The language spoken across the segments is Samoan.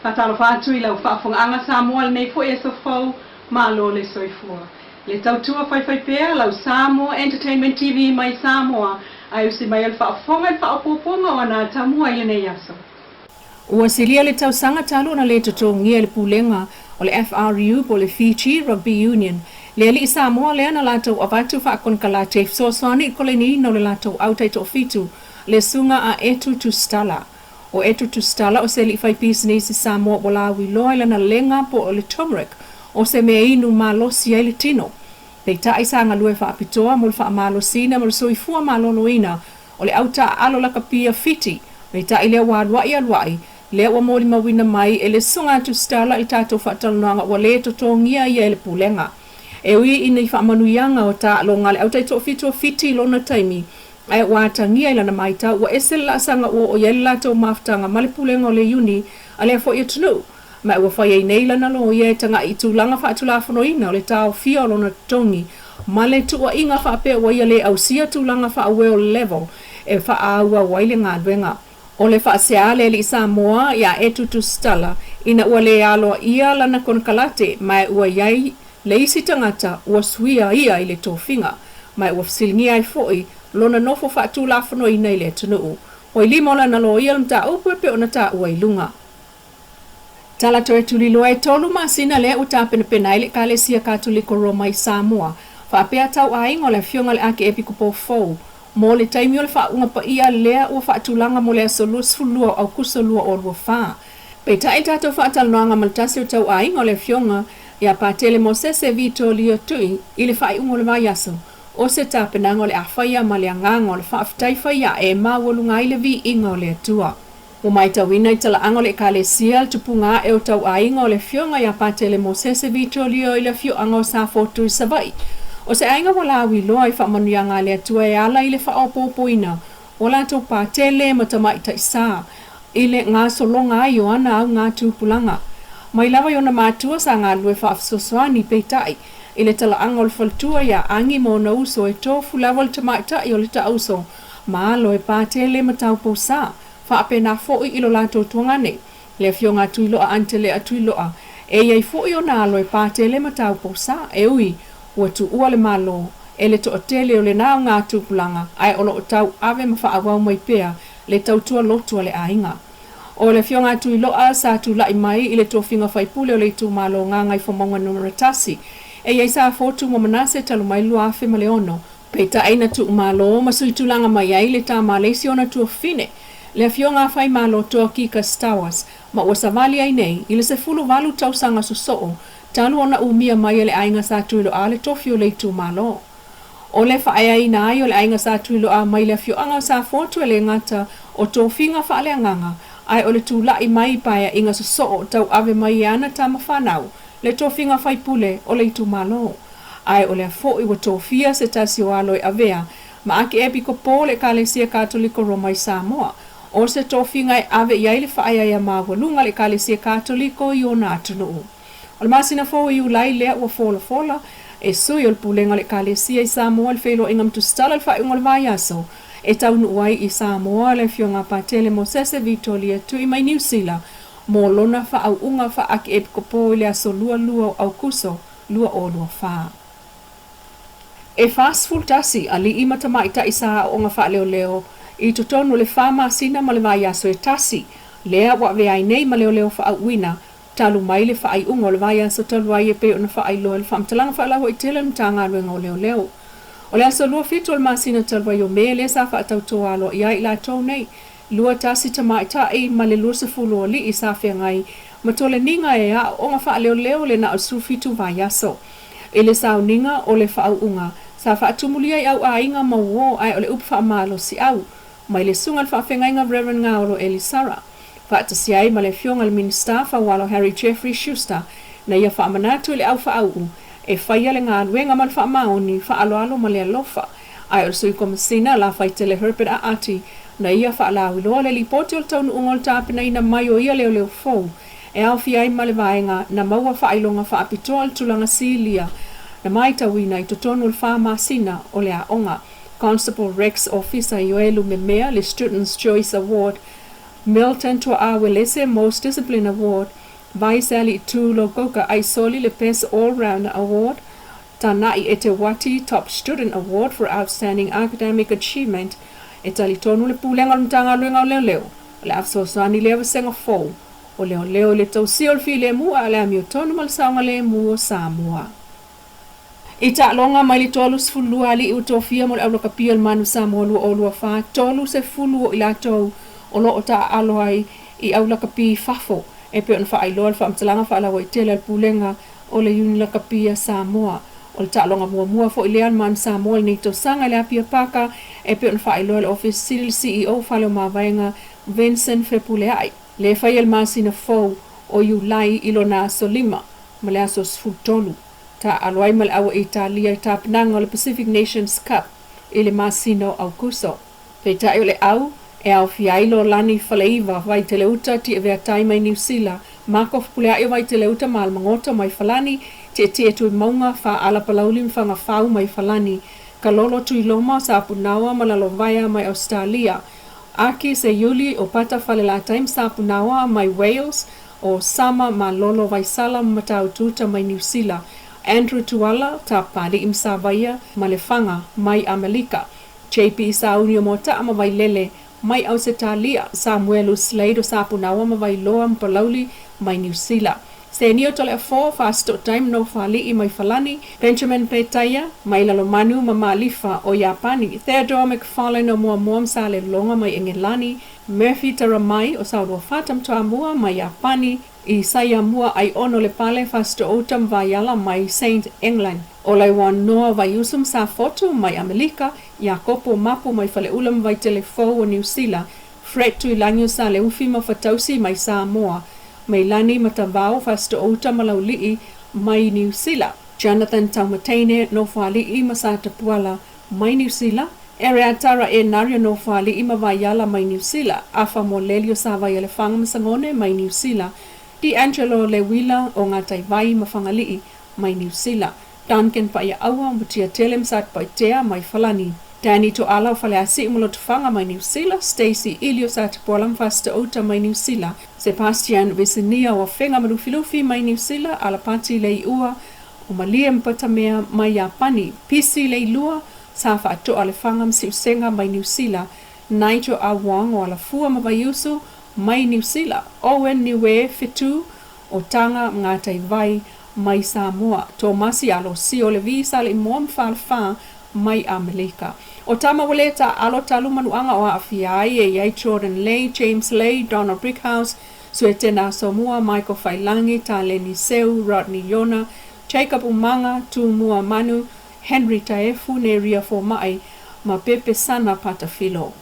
Faatalofa atu i lau faafofogaaga Samoa i lenei foi aso fou, malo le soifua. Le tautua faifaipea lau Samoa Entertainment TV mai Samoa ae usi mai o le faafofoga i le faaopoopoga o ana atamua i lenei aso. Ua silia le tausaga talu ona le totogia e le Pulega o le FRU po o le Fiji Rugby Union le alii Samoa lea na latou avatu faakonekarate e fesoasoani i le koleniina o le latou au taitoafitu le susuga a Etu Tusitala. O Etu Tusitala o se alii fai pisinisi Samoa ua lauiloa i lana lega po o le turmeric o se mea inu malosi ai le tino. Peitai sa galue faapitoa mo le faamalosiina ma le soifua maloloina o le au taaalo lakapi a Fiti, peitai lea ua aluaʻi aluaʻi, lea ua molimauina mai e le Susuga a Tusitala i le tatou faatalanoaga ua le totogia ia e le Pulega. E ui i ni faamanuiaga o taaloga a le au taitoafitu a Fiti i lona taimi, ae ua atagia i lana matau ua ese le laasaga ua oo i ai le latou mafutaga ma le Pulega o le Iuni a lea foi atunuu, ma ua fai ai nei lana loia e tagaʻi i tulaga faatulafonoina o le taofia o lona totogi ma le tuuaiga faapea ua ia le ausia tulaga faa-World Level e faaauau ai le galuega. O le faasea a le alii Samoa iā Etu Tusitala ina ua le aloaia lana konekarate ma ua i ai le isi tagata ua suia ia i le tofiga ma ua fesiligia ai foi lona nofo faatulafonoina i le atunuu. Ua i lima o lana loia le mataupu e pei ona taua i luga. Tala toe tuliloa e tolu masina lea ua tapenapena ai le Ekalesia Katoliko Roma i Samoa faapea tauaiga o le Afioga i le Akeepikopo fou mo le taimi o le faauuga paia lea ua faatulaga mo le aso 22 o Aukuso 2024. Peitai tatou faatalanoaga ma le tasi o tauaiga o le Afioga ia Patele Mosese Vitolio Tui i le faaiuga o le vaiaso o se tapenaga o le a faia ma le agaga o le faafetai fai ae e maualuga ai le viiga o le Atua. Ua matauina i talaaga o le Ekalesia le tupuga ae o tauaiga o le Afioga ia Patele Mosese Vitolio i le afioaga o Safotu i Savaii. O se aiga ua lauiloa i faamanuiaga a le Atua e ala i le faaopoopoina o latou patele ma tamaitai sa i le gasologa ai o ana augatupulaga. Mai lava i ona matua sa galulue faafesoasoani, peitai, i le talaaga o le faletua ia Agi ma ona uso e tofu lava le tamaitai o le taauso ma alo e patele ma taupousa, faapena foi i lo latou tuagane, le Afioga a Tuiloa Antelea Tuiloa, e i ai foi ona alo e patele ma taupousa, e ui ua tuua le Malo e le toatele o lena augatupulaga, ae o lo o tau ave ma faaauau mai pea le tautua lotu a le aiga. O le Afioga a Tuiloa sa tulai mai i le tofiga faipule o le itumalo Gagaifomauga Numera 1, e i ai Safotu ma Manase talu mai le 2006, Peitai na tuumalo ma suitulaga mai ai le tama le isi ona tuafafine, le Afioga a Faimalo Toa Kika Stowers, ma ua savali ai nei i le 18 tausaga sosoo talu ona umia mai e le aiga Sa Tuiloa le tofi o le itumalo. O le faaeaina ai o le aiga Sa Tuiloa mai le afioaga o Safotu e le gata o tofiga faaleagaga ae o le tulai mai i paeaiga sosoo tauave mai e ana tama fanau le tofiga faipule o le itumalo. Ae o lea foi ua tofia se tasi o alo e avea ma Akeepikopo o le Ekalesia Katoliko Roma i Samoa, o se tofiga e ave i ai le faaeaea maualuga a le Ekalesia Katoliko i ona atunuu. O le masina fou o Iulai lea ua folafola e sui o le Pulega o le Ekalesia i Samoa le feiloaiga ma tusitala i le faaiuga o le vaiaso e taunuu ai i Samoa le Afioga a Patele Mosese Vitolia Tui mai Niu Sila mo lona faauuga faa-Akeepikopo i le aso 22 o Aukuso 2024. E 41 alii ma tamaitai sa aooga faaleoleo i totonu o le fa masina ma le vaiaso e tasi, lea ua avea ai nei ma leoleo faauuina talu mai le faaiuga o le vaiaso talu ai e pei ona faailoa i le faamatalaga faalauaitele a le Matagaluega o Leoleo. O le aso 27 o le masina talu ai o Me lea sa faatautoa aloaia ai i latou nei 21 tamaitai ma le 20 o alii sa feagai ma toleniga e aooga faaleoleo le na o le 17 vaiaso. I le sauniga o le faauuga, sa faatumulia i au aiga ma uō ae o le upu faamalosiau mai le susuga i le faafeagaiga Rev. Gaolo Elisara faatasi ai ma le Afioga i le Minisita Faualo Harry Jeffrey Schuster na ia faamanatu i le au faauu e faia le galuega ma le faamaoni faaaloalo ma le alofa Ae o le Sui Komesina Lafaitele Herbert Aati na ia faalauiloa le lipoti o le taunuuga o le tapenaina mai o ia leoleo fou e aofia ai ma le vaega na maua faailoga faapitoa o le tulaga silia na matauina i totonu o le fa masina o le aoga. Constable Rex Ofisa Ioelu Memea le Students Choice Award. Milton Tua'a Uelese Most Disciplined Award, Vaisali Tu Lokoka Aisoli le Best All-Rounder Award, Tana'i Eteuati Top Student Award for Outstanding Academic Achievement. E talitonu le Pulega o le Matagaluega o Leoleo, o le a fesoasoani lea vasega fou o leoleo i le tausia o le filemu a o le amiotonu ma le saogalemu o Samoa. I taaloga mai le 32 alii ua tofia mo le aulakapia o le Manu Samoa 2024, 30 o i latou o lo o taaalo ai i aulakapi i fafo, e pei ona faailoa le faamatalaga faalauaitele a le Pulega o le Iunilakapia Samoa. O le taaloga muamua foi lea a le Manu Samoa i lenei tausaga i le Apia Paka, e pei ona faailoa e le Ofisa Sili le CEO Fale o Mavaega Vincent Fepuleai. Le faia le masina fou o Iulai i lona aso 5 ma le aso 13. Taaalo ai ma le aua Italia i tapenaga o le Pacific Nations Cup i le masina o Aukuso. Peitai o le au e aofia ai Lolani Faleiva, Vaiteleuta, Tiaveatai mai Niu Sila, Mako Fepuleai o Vaiteleuta ma Almagota mai Falani, Tietie Tuimauga, Faaala Palauli ma Fagafau mai Falani, Kalolo Tuiloma o Sapunaoa ma Lalovaea mai Ausetalia, Aki Seiuli o Pata Falelatai ma Sapunaoa mai Wales, o Sama Malolo Vaisala ma Mataututa mai Niu Sila, Andrew Tuala, Tapali'i ma Savaia ma Lefaga mai Amelika, JP Sauni o Moata'a ma Vailele mai Ausetalia, Samuelu Slade o Sapunaoa ma Vailoa ma Palauli mai Niu Sila, Senio Toleafoa Fasito'otai ma Nofoali'i mai Falani, Benjamin Petaia mai Lalomanu ma Malifa o Iapani, Theodore McFarlane o Moamoa ma Salelologa mai Engelani, Murphy Taramai o Sauluafata ma Toamua mai Iapani, Isaia Mua Aiono Lepale Fasito'outa ma Vaiala mai Saint England, Olaiuanoa Vaiusu ma Safotu mai Amelika, Iakopo Mapu mai Faleula ma Vaitele Fou o Niu Sila, Fred Tuilagi o Saleufi ma Fatausi mai Samoa, Meilani Matavao Fasito'outa ma Laulii mai Niu Sila, Jonathan Taumateine Nofoalii ma Satapuala mai Niu Sila, Ereatara Enario Nofoalii ma Vaiala mai Niu Sila, Afa Moleli o Savaialefaga ma Sagone mai Niu Sila, D'Angelo Leuila o Gataivai ma Fagalii mai Niu Sila, Duncan Paiaaua o Mutiatele ma Satupaitea mai Falani, Danny Toala o Faleasiu ma Lotofaga mai Niu Sila, Stacey Ili o Satapuala ma Fasitoouta mai Niu Sila, Sebastian Visinia o Afega ma Lufilufi mai Niu Sila, Alapati Leiua o Malie ma Patamea mai Iapani, Pisi Leilua, Sa Faatoa Lefaga ma Siusega mai Niu Sila, Nigel Awang o Alafua ma Vaiusu mai Niu Sila, Owen Niue Fetu o Taga ma Gataivai mai Samoa, Tomasi Alosio Levi Saleimoa ma Falefa mai Amelika. O tama ua lē taaalo talu manuaga o aafia ai e i ai Jordan Lay, James Lay, Donald Brickhouse, Suetena Asomua, Michael Failangi, Taleni Seu, Rodney Iona, Jacob Umaga, Tumua Manu, Henry Taefu, Neria Foma'i ma Pepe Sana Patafilo.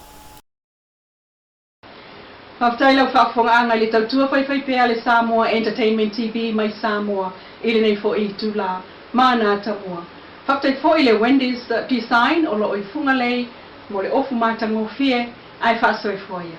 Faafetai lau faafofogaaga i le tautua faifaipea a le Samoa Entertainment TV mai Samoa i lenei foi itula ma na tamua. Faafetai foi i le Wendy's Design o lo o i Fugalei mo le ofu matagofie ae faasoifua ia.